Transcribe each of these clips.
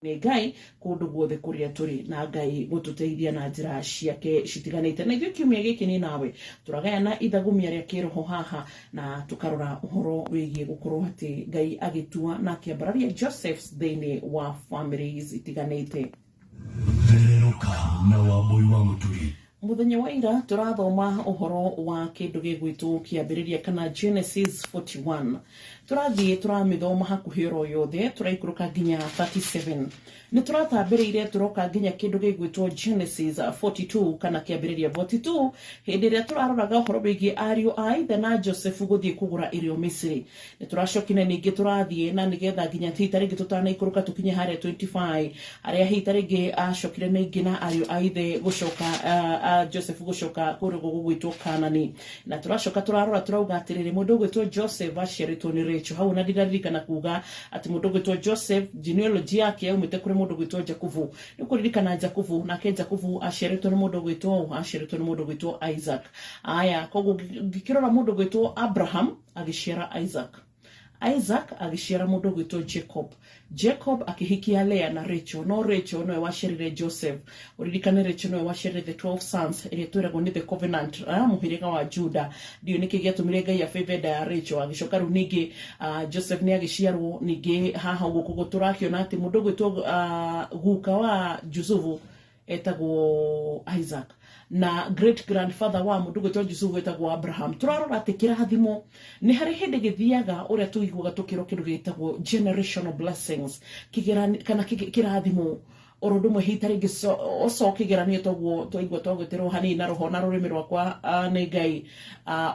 Nĩ Ngai kũndũ guothe kũrĩa tũrĩ, na Ngai gũtũteithia na njĩra ciake citiganĩte. Na ithuĩ kiumia gĩkĩ nĩ nawe tũragayana ithagumia rĩa kĩroho haha, na tũkarora ũhoro wĩgiĩ gũkorwo atĩ Ngai agĩtua na akĩambararia Josephs thĩinĩ wa families itiganĩte. Thererũka na Wambũi wa Mũturi. Mũthenya wa ira tũrathoma ũhoro wa kĩndũ gĩgwĩtwo Kĩambĩrĩria kana Genesis 41. Tũrathiĩ tũramĩthoma hakuhĩ oro yothe, tũraikũrũka nginya 37. Nĩ tũratambĩrĩire tũroka nginya kĩndũ gĩgwĩtwo Genesis 42 kana Kĩambĩrĩria 42, hĩndĩ ĩrĩa tũraroraga ũhoro wĩgiĩ ariũ a ithe na Josefu gũthiĩ kũgũra irio Misiri. Nĩ tũracokire ningĩ tũrathiĩ na nĩgetha nginya hihi ta rĩngĩ tũtanaikũrũka tũkinye harĩa 25, harĩa hihi ta rĩngĩ acokire ningĩ na ariũ a ithe gũcoka, Joseph gũcoka kũrĩa gũgwĩtwo Kanani. Na tũracoka tũrarora tũrauga atĩrĩrĩ, mũndũ ũgwĩtwo Joseph aciarĩtwo nĩ Rachel. Hau ona ndiraririkana kuga atĩ mũndũ ũgwĩtwo Joseph genealogy yake yaumĩte kũrĩ mũndũ ũgwĩtwo Jakubu. Nĩ ũkũririkana Jakubu, nake Jakubu aciarĩtwo nĩ mũndũ ũgwĩtwo ũ? Aciarĩtwo nĩ mũndũ ũgwĩtwo Isaac. Aya, koguo ngĩkĩrora mũndũ ũgwĩtwo Abraham agĩciara Isaac. Isaac agĩciara mũndũ ũgwĩtwo Jacob. Jacob akĩhikia Leah na Rachel, no Rachel nowe waciarire Joseph. Ũririkane Rachel nowe waciarire the 12 sons ĩrĩa twĩragwo nĩ the covenant, mũhĩrĩga wa Judah. Ndiũĩ nĩkĩ gĩatũmire Ngai abebe nda ya Rachel. Agĩcoka rĩu ningĩ Joseph nĩ agĩciarwo ningĩ haha ũguo, koguo tũrakĩona atĩ mũndũ ũgwĩtwo guka wa Jusufu etagwo Isaac na great grandfather wa mũndũ ũgwĩtwo Jusufu etagwo Abraham. Tũrarora atĩ kĩrathimo nĩ harĩ hĩndĩ gĩthiaga ũrĩa tũiguaga tũkĩrwo kĩndũ gĩtagwo generational blessings, kĩgera kana kĩrathimo oro ũndũ ũmwe hihi ta rĩngĩ oco kĩgeranio toguo twaigua twagwĩtĩrwo hanini na roho na rũrĩmĩ rwakwa nĩ Ngai,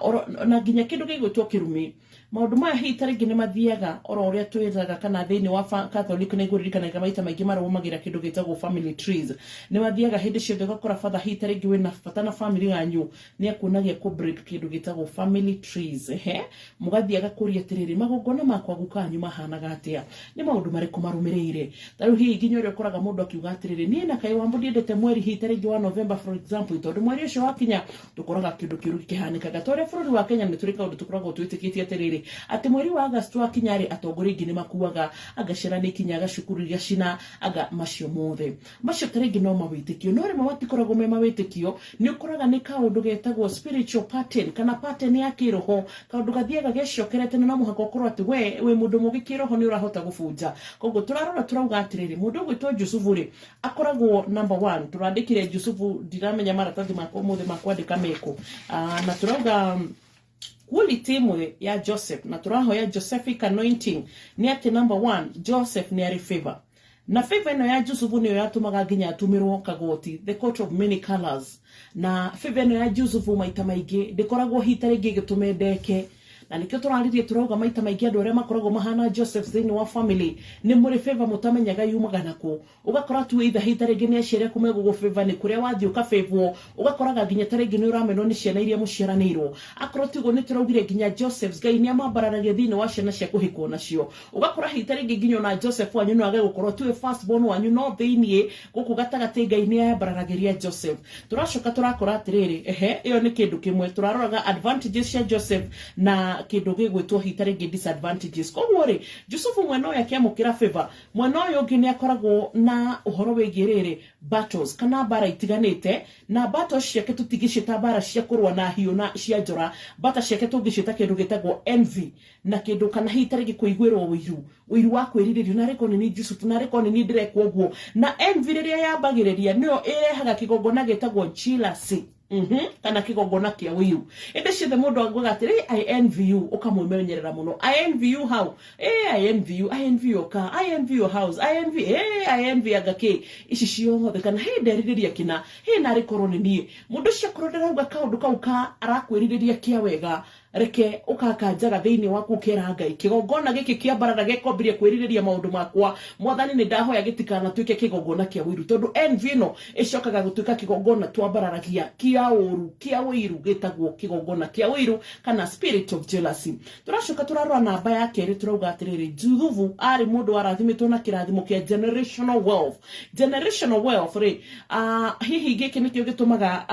oro na nginya kĩndũ gĩgwĩtwo kĩrumi. Maũndũ maya hihi ta rĩngĩ nĩ mathiaga oro ũrĩa twĩraga kana thĩinĩ wa Catholic, nĩ ngũririkanaga maita maingĩ marũmagĩrĩra kĩndũ gĩtagwo family trees. Nĩ mathiaga hĩndĩ ciothe ũgakora father hihi ta rĩngĩ wĩna bata na family yanyu nĩ akuonagia kũ break kĩndũ gĩtagwo family trees. Ehe, mũgathiĩ agakũria atĩrĩrĩ, magongona makwa guka wanyu mahanaga atĩa, nĩ maũndũ marĩkũ marũmĩrĩire. Ta rĩu hihi nginya ũrĩa ũkoraga mũndũ akiuga atĩrĩrĩ, niĩ na kaĩ Wambũ ndiendete mweri hihi ta rĩngĩ wa November for example, tondũ mweri ũcio wakinya tũkoraga kĩndũ kĩũru kĩhanĩkaga. Ta ũrĩa bũrũri wa Kenya nĩ tũrĩ kaũndũ tũkoragwo twĩtĩkĩtie atĩrĩrĩ, atĩ mweri wa August wakinya rĩ, atongoria aingĩ nĩ makuaga, anga ciana nĩ ikinyaga cukuru igacina, anga macio mothe. Macio ta rĩngĩ no mawĩtĩkio, no rĩmwe matikoragwo me mawĩtĩkio, nĩ ũkoraga nĩ kaũndũ getagwo spiritual pattern kana pattern ya kĩroho, kaũndũ gathiaga gecokerete na no mũhaka ũkorwo atĩ we wĩ mũndũ mũgĩ kĩroho nĩ ũrahota gũbunja. Koguo tũrarora tũrauga atĩrĩrĩ, mũndũ ũgwĩtwo Jusufu rĩ, akoragwo number one. Tũrandĩkire Jusufu, ndiramenya maratathi makwa ũmũthĩ ma kwandĩka mekũ. Na tũrauga quality ĩmwe ya Joseph, na tũrahoya Josephic anointing, nĩ atĩ number one, Joseph nĩ arĩ favor. Na favor ĩno ya Jusufu nĩyo yatũmaga nginya atumĩrwo kagoti, the coat of many colors. Na favor ĩno ya Jusufu maita maingĩ ndĩkoragwo hihi ta rĩngĩ ĩgĩtũma endeke, na nĩkĩo tũraririe tũrauga maita maingĩ andũ arĩa makoragwo mahana Joseph thĩinĩ wa family nĩ mũrĩ favor mũtamenyaga yumaga nakũ. Ũgakora tu either hihi ta rĩngĩ nĩ aciari aku megũgũ favor, nĩ kũrĩa wathiĩ ũkabĩvwo, ũgakoraga nginya ta rĩngĩ nĩ ũramenwo nĩ ciana iria mũciaranĩirwo. Akorwo tiguo nĩ tũraugire nginya Josephs Ngai nĩ amambararagia thĩinĩ wa ciana cia kũhikwo nacio. Ũgakora hihi ta rĩngĩ nginya ona Joseph wanyu no age gũkorwo tiwe first born wanyu, no thĩinĩ gũkũ gatagatĩ Ngai nĩ ayambararagĩria Joseph. Tũracoka tũrakora atĩrĩrĩ, ehe, ĩyo nĩ kĩndũ kĩmwe tũraroraga advantages cia Joseph na kĩndũ gĩgwĩtwo hihi ta rĩngĩ disadvantages. Koguo rĩ, Jusufu mwena ũyũ akĩamũkĩra favor, mwena ũyũ ũngĩ nĩ akoragwo na ũhoro wĩgiĩ rĩrĩ battles kana mbara itiganĩte, na battles ciake tũtingĩciĩta mbara cia kũrũa na hiũ na cia njora. Mbata ciake tũngĩciĩta kĩndũ gĩtagwo envy na kĩndũ kana hihi ta rĩngĩ kũiguĩrwo ũiru, ũiru wa kwĩrirĩrio, narĩ korwo nĩ niĩ Jusufu, narĩ korwo nĩ niĩ ndĩrekwo ũguo. Na envy rĩrĩa yambagĩrĩria nĩyo ĩrehaga kĩgongona gĩtagwo jealousy. Kana kĩgongona kĩa ũiru. Ĩndĩ ciothe mũndũ augaga atĩrĩ, I envy you, ũkamwĩmenyerera mũno. I envy you how? I envy you, I envy your car, I envy your house, I envy, I envy anga kĩ. Ici ciothe kana hĩ nderirĩria kĩna, hĩ narĩ korwo nĩ niĩ. Mũndũ ũcio akorwo ndarauga kaũndũ kau ka arakwĩrirĩria kĩa wega, reke ũkakanjaga thĩinĩ waku ũkera Ngai, kĩgongona gĩkĩ kĩa mbarara gĩkwambĩrĩria kwĩrirĩria maũndũ makwa, Mwathani nĩ ndahoya gĩtikanatuĩke kĩgongona kĩa ũiru, tondũ envy ĩno ĩcokaga gũtuĩka kĩgongona twambararagia kĩa ũru, kĩa ũiru, gĩtagwo kĩgongona kĩa ũiru kana spirit of jealousy. Tũracoka tũrarora namba ya kerĩ, tũrauga atĩrĩrĩ, Juthubu arĩ mũndũ warathimĩtwo na kĩrathimo kĩa generational wealth. Generational wealth rĩ, hihi gĩkĩ nĩkĩo gĩtũmaga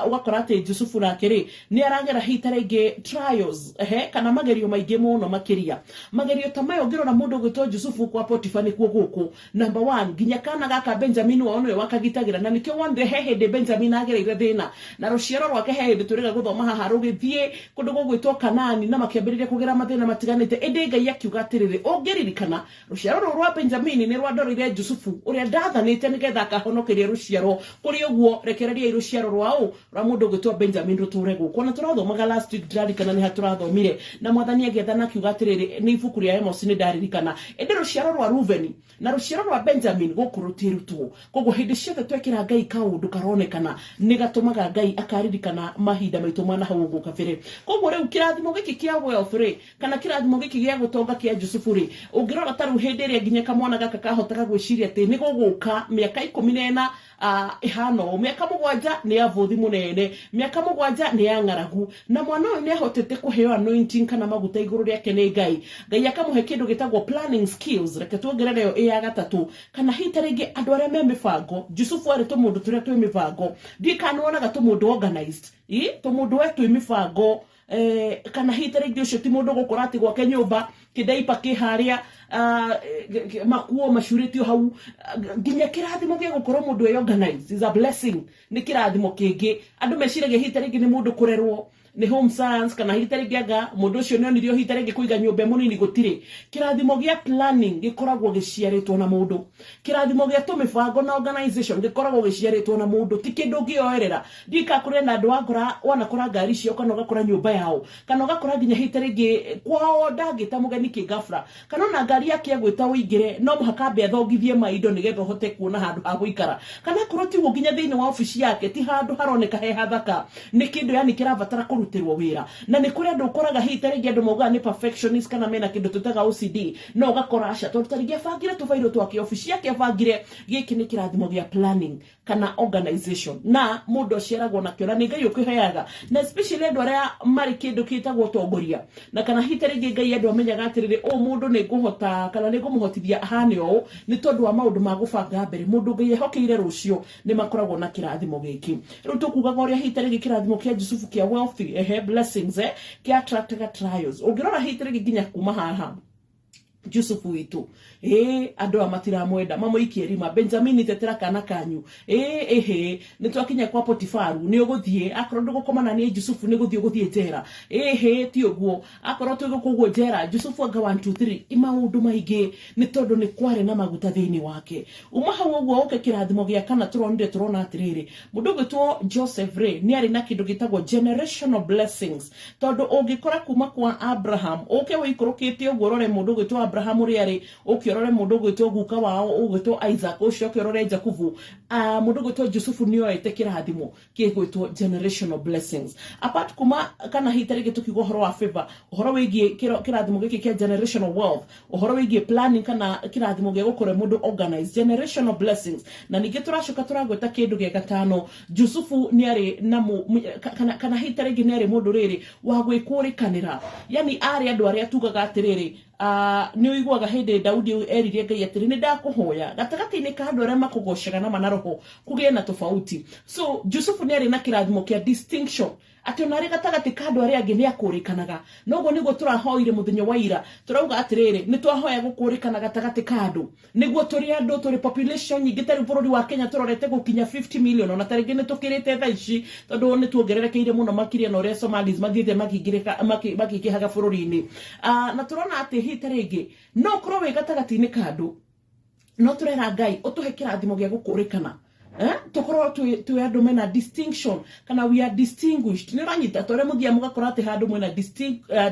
ũgakora atĩ Jusufu nake rĩ, nĩ aragera hihi ta rĩngĩ trials. trials, ehe, kana magerio maingĩ mũno makĩria. Magerio ta maya ũngĩrora mũndũ ũgwĩtwo Jusufu kwa Potifa nĩkuo gũkũ. Number one, nginya kana gaka Benjamin wao nĩwe wakagitagĩra, na nĩkĩo wonire he hĩndĩ Benjamin agereire thĩna na rũciaro rwake, he hĩndĩ twĩrĩga gũthoma haha rũgĩthiĩ kũndũ gũgwĩtwo Kanani na makĩambĩrĩria kũgera mathĩna matiganĩte. Ĩndĩ Ngai akiuga atĩrĩrĩ, ũngĩririkana rũciaro rũrũ rwa Benjamini nĩ rwandorire Jusufu ũrĩa ndathanĩte nĩgetha akahonokeria rũciaro kũrĩ ũguo, rekereriai rũciaro rwa ũ rwa mũndũ ũgwĩtwo Benjamin rũtũre gũkũ. Ona tũrathomaga last week, ndĩrarikana nĩ ha tũrathomire, na mwathani agĩathana akiuga atĩrĩrĩ, nĩ ibuku rĩa Amos nĩ ndaririkana, ĩndĩ rũciaro rwa Rubeni na rũciaro rwa Benjamin gũkũ rũtirutwo. Koguo hĩndĩ ciothe twekĩra Ngai kaũndũ karonekana nĩ gatũmaga Ngai akaririkana mahinda maitũ ma nahau ũguo kabere. Koguo rĩu kĩrathimo gĩkĩ kĩa wealth rĩ, kana kĩrathimo gĩkĩ gĩa gũtonga kĩa Jusufu rĩ, ũngĩrora ta rĩu hĩndĩ ĩrĩa nginya kamwana gaka kahotaga gwĩciria atĩ nĩ gũgũka mĩaka 14 ĩhana ũũ, mĩaka 7 nĩ ya bũthi mũnene, mĩaka 7 nĩ ya ng'aragu, na mwana ũyũ nĩ ahotete kũheo anointing kana maguta igũrũ rĩake nĩ Ngai. Ngai akamũhe kĩndũ gĩtagwo planning skills. Reke tuongerere ĩyo ĩ ya gatatũ, kana hihi ta rĩngĩ andũ arĩa me mĩbango. Jusufu arĩ tũmũndũ tũrĩa twĩ mĩbango, ndiũĩ kana nĩwonaga tũmũndũ organized, ĩ tũmũndũ we twĩ mĩbango, kana hihi ta rĩngĩ ũcio ti mũndũ gũkora atĩ gwake nyũmba kĩndaipa kĩ harĩa, makuo macurĩtio hau. Nginya kĩrathimo gĩa gũkorwo mũndũ e organized is a blessing, nĩ kĩrathimo kĩngĩ. Andũ meciragia hihi ta rĩngĩ nĩ mũndũ kũrerwo nĩ home science, kana hihi ta rĩngĩ anga mũndũ ũcio nĩ onirio hihi ta rĩngĩ kũiga nyũmba mũnini. Gũtirĩ kĩrathimo gĩa planning gĩkoragwo gĩciarĩtwo na mũndũ. Kĩrathimo gĩa tũmĩbango na organization gĩkoragwo gĩciarĩtwo na mũndũ, ti kĩndũ ũngĩoerera. Ndiũĩ kana kũrĩ na andũ wakora wanakora ngari ciao, kana ũgakora nyũmba yao, kana ũgakora nginya hihi ta rĩngĩ kwao ndangĩta mũgeni kĩngabra, kana ona ngari yake agwĩta ũingĩre no mũhaka ambe athongithie maindo nĩgetha ũhote kuona handũ ha gũikara, kana akorwo tiguo nginya thĩinĩ wa obici yake ti handũ haroneka he hathaka, nĩ kĩndũ yani kĩrabatara kũrutĩrwo wĩra. Na nĩ kũrĩ andũ ũkoraga hihi ta rĩngĩ andũ maugaga nĩ perfectionist, kana mena kĩndũ twĩtaga OCD, no ũgakora aca, tondũ ta rĩngĩ abangire tũbairũ twake, obici yake abangire. Gĩkĩ nĩ kĩrathimo gĩa planning kana organization, na mũndũ aciaragwo nakĩo na nĩ Ngai ũkĩheaga, na especially andũ arĩa marĩ kĩndũ kĩtagwo ũtongoria, na kana hihi ta rĩngĩ Ngai andũ amenyaga atĩrĩrĩ, ũũ mũndũ nĩ ngũhota kana nĩ ngũmũhotithia ahane ũũ nĩ tondũ wa maũndũ ma gũbanga mbere. Mũndũ Ngai ehokeire rũciũ nĩ makoragwo na kĩrathimo gĩkĩ. Rĩu tũkugaga ũrĩa hihi ta rĩngĩ kĩrathimo kĩa Jusufu kĩa wealthy, ehe, blessings, kĩa attractaga trials. Ũngĩrora hihi ta rĩngĩ nginya kuma haha Jusufu witũ, ĩ andũ aya matiramwenda, mamũikie rima. Benjamini, tetera kana kanyu. Ĩ ĩhĩ, nĩ twakinya kwa Potifaru, nĩ ũgũthiĩ akorwo ndũgũkoma na niĩ Jusufu, nĩ gũthiĩ ũgũthiĩ njera. Ĩhĩ, ti ũguo, akorwo twĩ gũkũ ũguo njera Jusufu anga 1 2 3 maũndũ maingĩ, nĩ tondũ nĩ kwarĩ na maguta thĩinĩ wake. Uma hau ũguo ũke kĩrathimo gĩa kana tũronire, tũrona atĩrĩrĩ, mũndũ ũgwĩtwo Joseph rĩ, nĩ arĩ na kĩndũ gĩtagwo generational blessings, tondũ ũngĩkora kuma kwa Abraham ũke ũikũrũkĩte ũguo, ũrore mũndũ ũgwĩtwo Abraham ũrĩa arĩ, ũke ũrore mũndũ ũgwĩtwo guka wao ũgwĩtwo Isaac, ũcoke ũrore Jakubu, mũndũ ũgwĩtwo Jusufu nĩoete kĩrathimo gĩgwĩtwo generational blessings. Apart kuma kana hihi ta rĩngĩ tũkiuga ũhoro wa favor, ũhoro wĩgiĩ kĩrathimo gĩkĩ kĩa generational wealth, ũhoro wĩgiĩ planning kana kĩrathimo gĩa gũkorwo mũndũ organized, generational blessings. Na ningĩ tũracoka tũragweta kĩndũ gĩa gatano, Jusufu nĩ arĩ na kana hihi ta rĩngĩ nĩ arĩ mũndũ rĩrĩ wa gwĩkũrĩkanĩra, yani arĩ andũ arĩa tugaga atĩrĩrĩ, nĩ ũiguaga hĩndĩ Daudi erire Ngai atĩrĩ, nĩ ndakũhoya gatagatĩ-inĩ ka andũ arĩa makũgocaga na mana roho kũgĩe na tofauti. So Jusufu nĩ arĩ na kĩrathimo kĩa distinction, atĩ ona arĩ gatagatĩ ka andũ arĩa angĩ nĩ akũrĩkanaga. Noguo nĩguo tũrahoire mũthenya wa ira, tũrauga atĩrĩrĩ, nĩ twahoya gũkũrĩkana gatagatĩ ka andũ, nĩguo tũrĩ andũ tũrĩ population nyingĩ. Ta rĩu bũrũri wa Kenya tũrorete gũkinya 50 million, ona ta rĩngĩ nĩ tũkĩrĩte thaa ici, tondũ nĩ tuongererekeire mũno makĩria na ũrĩa Somalis mathiĩte makĩingĩhaga bũrũri-inĩ. Na tũrona atĩ hihi ta rĩngĩ no ũkorwo wĩ gatagatĩ-inĩ ka andũ, no tũrera Ngai ũtũhe kĩrathimo gĩa gũkũrĩkana, tũkorwo twĩ andũ mena distinction kana we are distinguished. Nĩ ũranyita ta ũrĩa mũthiaga mũgakora atĩ handũ mwĩna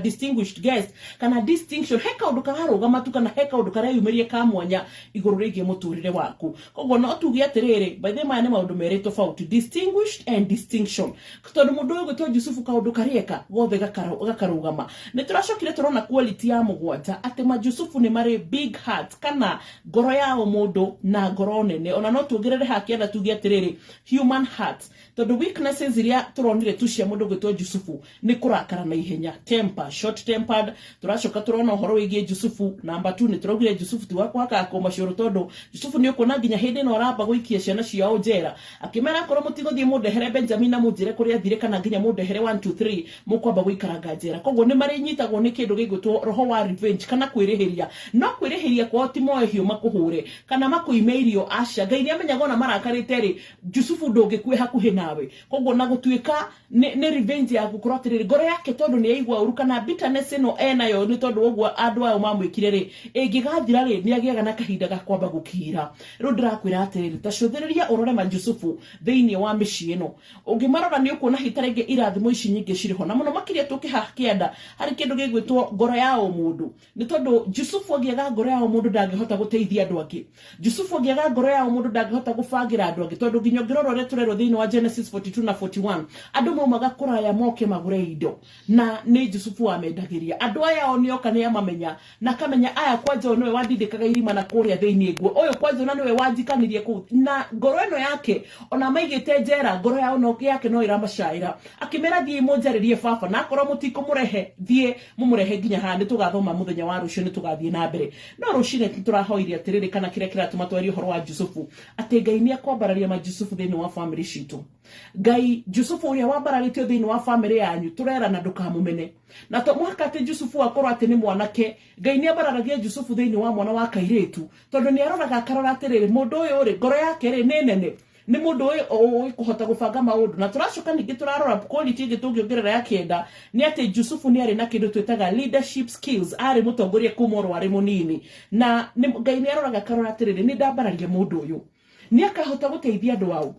distinguished guest kana distinction, he kaũndũ kararũgama tu kana he kaũndũ kareyumĩria ka mwanya igũrũ rĩgiĩ mũtũrĩre waku. Koguo no tuge atĩrĩrĩ, by the way, maya nĩ maũndũ merĩ tofauti, distinguished and distinction, tondũ mũndũ ũyũ gwĩtwo Jusufu kaũndũ karĩeka gothe gakarũgama. Nĩ tũracokire tũrona quality ya mũgwanja, atĩ majusufu nĩ marĩ big heart kana ngoro ya mũndũ na ngoro nene. Ona no tuongerere hakĩenda. tuge atĩrĩrĩ human heart, tondũ weaknesses iria tũronire tu cia mũndũ gwĩtwo Jusufu nĩ kũrakara na ihenya, temper, short tempered. Tũracoka tũrona ũhoro wĩgiĩ Jusufu namba 2, nĩ tũraugire Jusufu ti wa kũhakaga kũma cũrũ, tondũ Jusufu nĩ ũkuona nginya hĩndĩ ĩno aramba gũikia ciana ciao njera, akĩmera akorwo mũtigũthiĩ mũndehere Benjamin na mũnjĩre kũrĩa athire, kana nginya mũndehere 1 2 3, mũkwamba gũikaranga njera. Koguo nĩ marĩnyitagwo nĩ kĩndũ gĩgwĩtwo roho wa revenge kana kwĩrĩhĩria, no kwĩrĩhĩria kwao ti moe hiũ makũhũre kana makũime irio, aca. Ngai nĩ amenyaga ona marakarĩte rĩ, Jusufu ndũngĩkue hakuhĩ nawe. Koguo na gũtuĩka nĩ revenge ya gũkorwo atĩrĩrĩ, ngoro yake tondũ nĩ yaigua ũru kana bitterness ĩno enayo nĩ tondũ wa ũguo andũ ayo mamwĩkire rĩ, ĩngĩgathira rĩ, nĩ agĩaga na kahinda ga kwamba gũkira. Rĩu ndĩrakwĩra atĩrĩrĩ, ta cũthĩrĩria ũrore ma Jusufu thĩinĩ wa mĩciĩ ĩno, ũngĩmarora nĩ ũkuona hita rĩngĩ irathimo ici nyingĩ cirĩ ho, na mũno makĩria tũkĩhaha kĩanda harĩ kĩndũ gĩgwĩtwo ngoro ya ũmũndũ. Nĩ tondũ Jusufu angĩaga ngoro ya ũmũndũ ndangĩhota gũteithia andũ angĩ. Jusufu angĩaga ngoro ya ũmũndũ ndangĩhota gũbangĩra andũ angĩ, tondũ nginya ũngĩrora ũrĩa tũrerwo thĩinĩ wa Genesis 42 na 41, andũ maumaga kũraya moke magũre indo, na nĩ Jusufu wamendagĩria. Andũ aya o nĩoka nĩ amamenya, na akamenya aya kwanja ũyũ nĩwe wandindĩkaga irima na kũrĩa thĩinĩ nguo, ũyũ kwanja ona nĩwe wanjikanirie kũu. Na ngoro ĩno yake ona maigĩte njera, ngoro yao no yake no ĩramacaĩra. Akĩmera thiĩ mũnjarĩrie baba, na akorwo mũtikũmũrehe thiĩ mũmũrehe nginya haha. Nĩ tũgathoma mũthenya wa rũciũ, nĩ tũgathiĩ na mbere. No rũcinĩ nĩ tũrahoire atĩrĩrĩ, kana kĩrĩa kĩratũma twarie ũhoro wa Jusufu, atĩ Ngai nĩ akwambararia ma Jusufu thĩinĩ wa famĩlĩ citũ. Ngai Jusufu ũrĩa wambararĩtio thĩinĩ wa famĩlĩ yanyu, tũrerana ndũkamũmene. Na to mũhaka atĩ Jusufu akorwo atĩ nĩ mwanake. Ngai nĩ ambararagia Jusufu thĩinĩ wa mwana wa kairĩtu, tondũ nĩ aroraga akarora atĩrĩrĩ, mũndũ ũyũ rĩ, ngoro yake rĩ nĩ nene, nĩ mũndũ ũyũ ũĩ kũhota gũbanga maũndũ. Na tũracoka ningĩ tũrarora quality ĩngĩ tũngĩongerera ya kenda, nĩ atĩ Jusufu nĩ arĩ na kĩndũ twĩtaga leadership skills, arĩ mũtongoria kuma oro arĩ mũnini. Na Ngai nĩ aroraga akarora atĩrĩrĩ, nĩ ndambararia mũndũ ũyũ, nĩ akahota gũteithia andũ ao.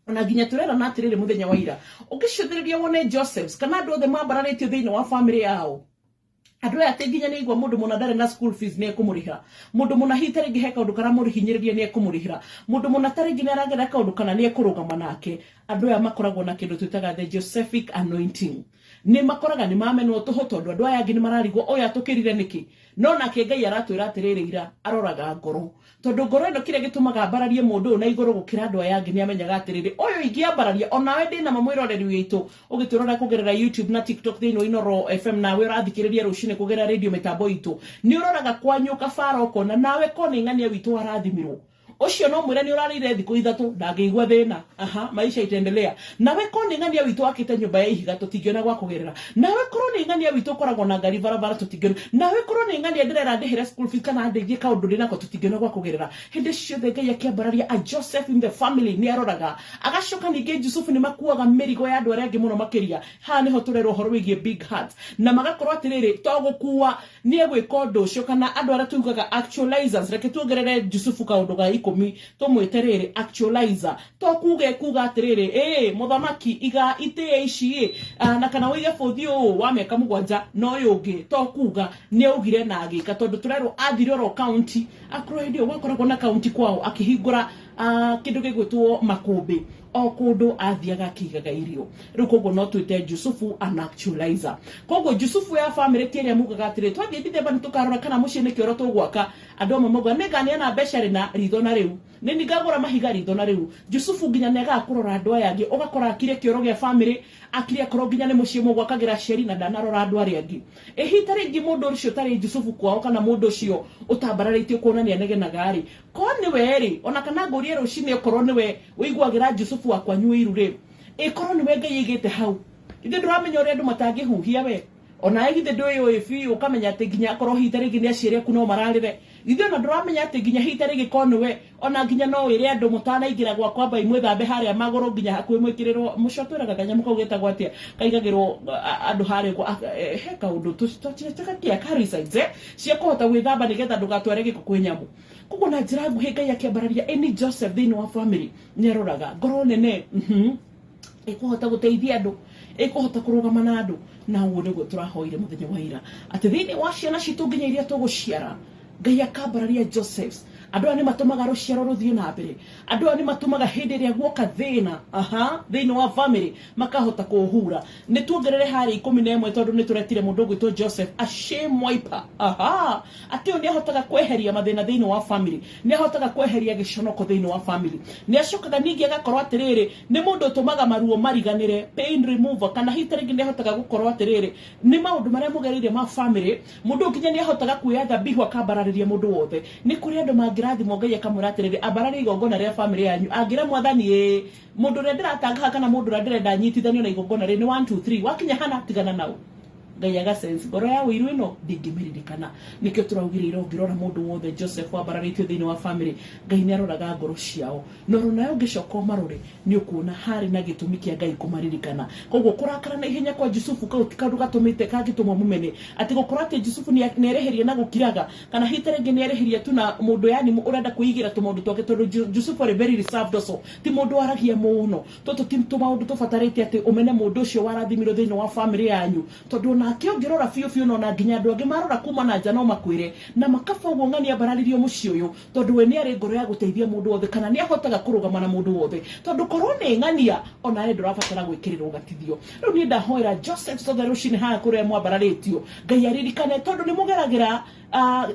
Ona nginya tũrerana atĩrĩrĩ, mũthenya wa ira, ũngĩcũthĩrĩria wone Josephs kana andũ othe mambararĩtio thĩinĩ wa famĩlĩ yao, andũ aya atĩ nginya nĩ aigua mũndũ mũna ndarĩ na school fees nĩ ekũmũrĩhĩra, mũndũ mũna hihi ta rĩngĩ he kaũndũ karamũhinyĩrĩria nĩ ekũmũrĩhĩra, mũndũ mũna ta rĩngĩ nĩ aragerera kaũndũ kana nĩ ekũrũgama nake. Andũ aya makoragwo na kĩndũ twĩtaga the Josephic anointing. Nĩ makoraga nĩ mamenwo tũhũ, tondũ andũ aya angĩ nĩ mararigwo ũyũ atũkĩrire nĩkĩ. No nake Ngai aratwĩra atĩrĩrĩ, ira aroraga ngoro, tondũ ngoro ĩno kĩrĩa gĩtũmaga ambararie mũndũ ũyũ na igũrũ gũkĩra andũ aya angĩ, nĩ amenyaga atĩrĩrĩ, ũyũ ingĩambararia onawe ndĩna mamwĩroreri witũ ũgĩtũrora kũgerera YouTube na TikTok thĩinĩ wa Inooro FM, nawe ũrathikĩrĩria rũcinĩ kũgerera radio mĩtambo itũ, nĩ ũroraga kwanyu kabara ũkona nawe ko nĩ ng'ania witũ warathimirwo ũcio, no mwĩre nĩ ũrarĩire thikũ ithatũ ndangĩigua thĩna. Aha, maisha itaendelea. Nawe ko nĩ ng'ania witũ wakĩte nyũmba ya ihiga, tũtingĩona gwa kũgerera. Nawe korwo nĩ ng'ania witũ ũkoragwo na ngari barabara, tũtingĩona. Nawe korwo nĩ ng'ania ndĩrera ndĩhĩre school fees kana ndeithie kaũndũ ndĩnako, tũtingĩona gwa kũgerera. Hĩndĩ ciothe Ngai akĩambararia a Joseph in the family nĩ aroraga. Agacoka ningĩ Jusufu nĩ makuaga mĩrigo ya andũ arĩa angĩ mũno makĩria. Haha nĩho tũrerwo ũhoro wĩgiĩ big heart, na magakorwo atĩrĩrĩ, to gũkua nĩ egwĩka ũndũ ũcio, kana andũ arĩa tugaga actualizers. Reke tuongerere Jusufu kaũndũ ga ikũmi, tũmwĩte rĩrĩ actualizer. To kuga ekuga atĩrĩrĩ, ĩ mũthamaki iga itĩĩa ici ĩ na kana ũige bũthi ũũ wa mĩaka 7 na ũyũ ũngĩ, to kuga, nĩ augire na agĩka, tondũ tũrerwo athire oro kaunti, akorwo hĩndĩ ĩyo gwakoragwo na kaunti kwao, akĩhingũra kĩndũ gĩgwĩtwo makũmbĩ o kũndũ athiaga akĩigaga irio. Rĩu koguo no twĩte Jusufu an actualizer. Koguo Jusufu ya famĩlĩ ti ĩrĩa mugaga atĩrĩ, twathiĩ Dithemba nĩ tũkarora kana mũciĩ nĩ kĩoro tũgwaka. Andũ amwe maugaga nĩ nganeana mbeca rĩna ritho, na rĩu nĩ ningagũra mahiga ritho. Na rĩu Jusufu nginya nĩ agaga kũrora andũ aya angĩ, ũgakora akire kĩoro gĩa famĩlĩ, akire akorwo nginya nĩ mũciĩ mũgwakagĩra aciari, na ndanarora andũ arĩa angĩ. Ĩhi ta rĩngĩ mũndũ ũcio ũtarĩ Jusufu kwao, kana mũndũ ũcio ũtambararĩtio kuona nĩ anegenaga rĩ, ko nĩwe rĩ, ona kana ngũrie rũcinĩ, okorwo nĩwe ũiguagĩra Jusufu wa kwanyu ũiru rĩ, ĩkorwo nĩwe Ngai aigĩte hau, ithe ndũramenya ũrĩa andũ matangĩhuhia we onawe? Githĩ ndwĩyũĩ biũ ũkamenya atĩ nginya akorwo hihi ta rĩngĩ nĩ aciari aku no mararĩre? Githĩ ona ndũramenya atĩ nginya hihi ta rĩngĩ ko nĩwe, ona nginya no wĩre andũ mũtanaingĩra gwakwa mbai mwĩthambe harĩa magũrũ, nginya hakuhĩ mwĩkĩrĩrwo mũco, twĩraga kanyamũ kau getagwo atĩa, kaigagĩrwo andũ harĩa ũguo, he kaũndũ tũgakia parasites cia kũhota gwĩthamba nĩgetha ndũgatware gĩko kwĩ nyamũ. Koguo na njĩra nguhĩ, Ngai akĩambararia any Joseph thĩinĩ wa family nĩ aroraga ngoro nene, ĩkũhota gũteithia andũ, ĩkũhota kũrũgama na andũ. Na ũguo nĩguo tũrahoire mũthenya wa ira, atĩ thĩinĩ wa ciana citũ nginya iria tũgũciara, Ngai akambararia Josephs, Andũ aya nĩ matũmaga rũciaro rũthiĩ na mbere. Andũ aya nĩ matũmaga hĩndĩ ĩrĩa guoka thĩna, aha, thĩinĩ wa family makahota kũũhura. Nĩ tuongerere harĩa 11 tondũ nĩ tũretire mũndũ ũgwĩtwo Joseph, a shame wiper. Aha, atĩ ũyũ nĩ ahotaga kweheria mathĩna thĩinĩ wa family, nĩ ahotaga kweheria gĩconoko thĩinĩ wa family. Nĩ acokaga ningĩ agakorwo atĩrĩrĩ, nĩ mũndũ ũtũmaga maruo mariganĩre, pain remover, kana hihi ta rĩngĩ nĩ ahotaga gũkorwo atĩrĩrĩ, nĩ maũndũ marĩa mũgereire ma family, mũndũ ũyũ nginya nĩ ahotaga kuoya thabihu akambararĩria mũndũ wothe. Nĩ kũrĩ andũ mangĩrathimwo Ngai akamwĩra atĩrĩrĩ, ambararia igongona rĩa family yanyu. Angĩra mwathani ĩĩ, mũndũ ũrĩa ndĩratangaha kana mũndũ ũrĩa ndĩrenda anyitithanio na igongona rĩrĩ nĩ 1 2 3, wakinya hana tigana nao. Ngai aga sense ngoro ya ũiru ĩno ndingĩmĩririkana. Nĩkĩo tũraugire ira ũngĩrora mũndũ wothe Joseph wambararĩtio thĩinĩ wa family, Ngai nĩ aroraga ngoro ciao. Na oro nawe ũngĩcoka ũmarore nĩ ũkuona harĩ na gĩtũmi kĩa Ngai kũmaririkana. Koguo kũrakara na ihenya kwa Jusufu kau ti kaũndũ gatũmĩte kangĩtũma mũmene. Atĩ gũkorwo atĩ Jusufu nĩ erĩhĩria na gũkiraga, kana hihi ta rĩngĩ nĩ erĩhĩria tu na mũndũ yani ũrenda kwĩigĩra tũmaũndũ twake, tondũ Jusufu arĩ very reserved also, ti mũndũ waragia mũno. Tũtũ ti tũmaũndũ tũbatarĩte atĩ ũmene mũndũ ũcio warathimirwo thĩinĩ wa family yanyu, tondũ onake ũngĩrora biũ biũ no na nginya andũ angĩ marora kuma na nja no makwĩre na makaba ũguo ng'ania ambararirio mũciĩ ũyũ, tondũ we nĩ arĩ ngoro ya gũteithia mũndũ wothe kana nĩ ahotaga kũrũgama na mũndũ wothe, tondũ korwo nĩ ng'ania onawe ndũrabatara gwĩkĩrĩrwo gatithio. Rĩu niĩ ndahoera Joseph sothe rũcinĩ haha kũrĩa mwambararĩtio, Ngai aririkane, tondũ nĩ mũgeragĩra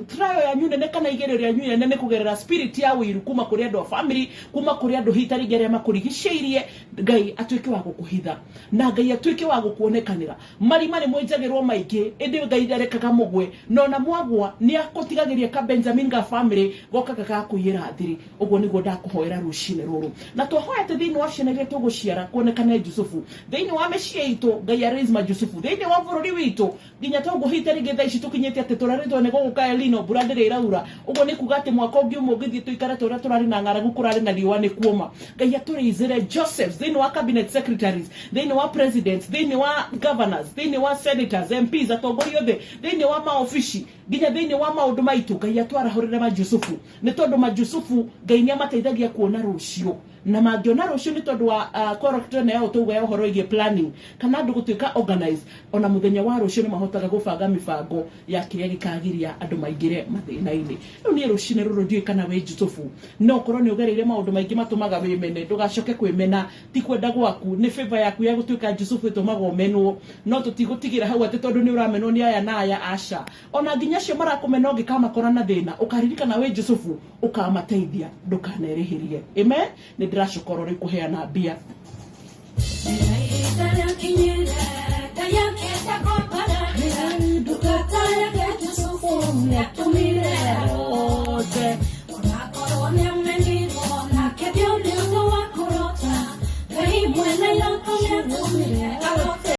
trial yanyu nene kana igerio rĩanyu inene nĩ kũgerera spirit ya ũiru kuma kũrĩ andũ a family, kuma kũrĩ andũ hihi ta rĩngĩ arĩa makũrigicĩirie. Ngai atuĩke wa gũkũhitha na Ngai atuĩke wa gũkuonekanĩra. Marima nĩ mwenjagĩrwo maingĩ, ĩndĩ Ngai ndarekaga mũgwe, na ona mwagwa nĩ akũtigagĩria ka Benjamin ga family gokaga gakũiyĩra thiri. Ũguo nĩguo ndakũhoera rũcinĩ rũrũ. Na twahoya atĩ thĩinĩ wa ciana iria tũgũciara kuonekane Jusufu, thĩinĩ wa mĩciĩ itũ Ngai araise ma Jusufu, thĩinĩ wa bũrũri witũ nginya toguo hihi ta rĩngĩ thaa ici tũkinyĩte atĩ tũrarĩtwo nĩ gũgũka El Nino, mbura ndĩrĩ ĩraura. Ũguo nĩ kuga atĩ mwaka ũngĩ ũmwe ũngĩthiĩ tũikare ta ũrĩa tũrarĩ na ng'aragu, kũrarĩ na riũa nĩ kuoma. Ngai atũraisĩre Josephs thĩinĩ wa cabinet secretaries, thĩinĩ wa presidents, thĩinĩ wa governors, thĩinĩ wa senators, MPs, atongoria othe, thĩinĩ wa maobici, nginya thĩinĩ wa maũndũ maitũ. Ngai atwarahũrĩre majusufu, nĩ tondũ majusufu Ngai nĩ amateithagia kuona rũciũ, na mangĩona rũciũ nĩ tondũ wa character ĩno yao tauga ya ũhoro ĩgiĩ planning kana andũ gũtuĩka organize, ona mũthenya wa rũciũ nĩ mahotaga gũbanga mĩbango ya kĩrĩa gĩkagiria andũ maingĩre mathĩna-inĩ. Rĩu niĩ rũcinĩ rũrũ ndiũĩ kana wĩ Jusufu, no ũkorwo nĩ ũgereire maũndũ maingĩ matũmaga wĩmene, ndũgacoke kwĩmena. Ti kwenda gwaku, nĩ favor yaku ya gũtuĩka Jusufu ĩtũmaga ũmenwo. No tũtigũtigĩra hau atĩ tondũ nĩ ũramenwo nĩ aya na aya, aca. Ona nginya acio marakũmena ũngĩkamakora na thĩna, ũkaririkana wĩ Jusufu, ũkamateithia, ndũkanerĩhĩrie. Amen. Nĩ ndĩracoka oro rĩu kũheana mbia.